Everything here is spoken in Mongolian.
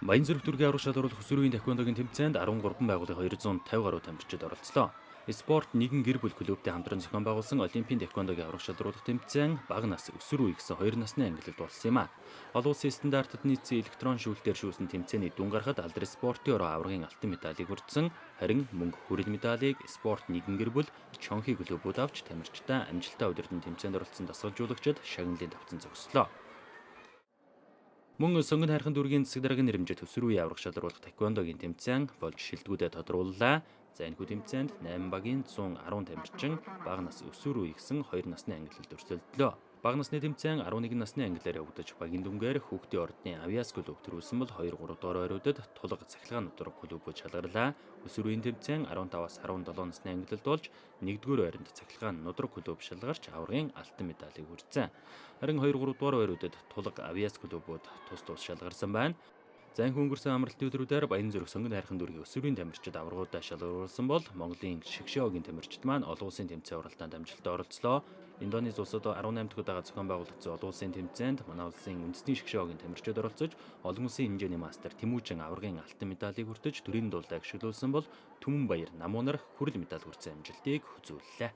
Баянзүрх дүүргийн аврах шалруулах өсвөр үеийн таквондогийн тэмцээнд 13 байгууллагын 250 гаруй тамирчид оролцлоо. Спорт нэгэн гэр бүл клубтэй хамтран зохион байгуулсан Олимпийн таквондогийн аврах шалруулах тэмцээн бага нас өсвөр үе гэсэн хоёр насны ангилалд болсон юм а. Олон улсын стандартад нийцсэн электрон шүүлтээр шүүсэн тэмцээний дүн гарахад Алдар спортын ороо аврагын алтан медалийг хүртсэн, харин мөнгө хүрэл медалийг спорт нэгэн гэр бүл Чонхи клубүүд авч тамирчдаа амжилттай удирдан тэмцээнд оролцсон дасгалжуулагчид шагналын тавцан зогслоо. Мөн Сонгон хайрхан дүүргийн засаг даргын нэрмжит өсвөр үеийн аврах шалруулах таквондогийн тэмцээн болж шилдэгүүдэд тодрууллаа. За энэхүү тэмцээнд 8 багийн 110 тамирчин бага нас өсвөр үе гэсэн 2 насны ангилалд өрсөлдлөө. Бага насны тэмцээн 11 насны ангилалаар явагдаж багийн дүнгээр хүүхдийн ордны Авиас клуб төрүүлсэн бол 2 3 дугаар байруудад Тулга цахилгаан нудраг клубүүд шалгарлаа. Өсвөр үеийн тэмцээн 15-аас 17 насны ангилалд болж 1-р байранд цахилгаан нудраг клуб шалгарч аврагын алтан медалийг хүртсэн. Харин 2 3 дугаар байруудад Тулга Авиас клубүүд тус тус шалгарсан байна. За энэхүү өнгөрсөн амралтын өдрүүдээр Баянзүрх Сонгон хайрхан дүүргийн өсвөрийн тамирчид аврагуудаа шалгаруулсан бол Монголын шигшээгийн тамирчид маань олон улсын тэмцээн уралдаанд амжилттай оролцлоо. Индонез улсад 18 дахь удаага зохион байгуулагдсан олон улсын тэмцээнд манай улсын үндэсний шигшээгийн тамирчид оролцож олон улсын хэмжээний мастер Тэмүүжин аврагын алтан медалийг хүртэж төрийн дулаа гишгэлүүлсэн бол Түмэн Баяр Намуунаар хүрэл медаль хүртсэн амжилтыг үзүүллээ.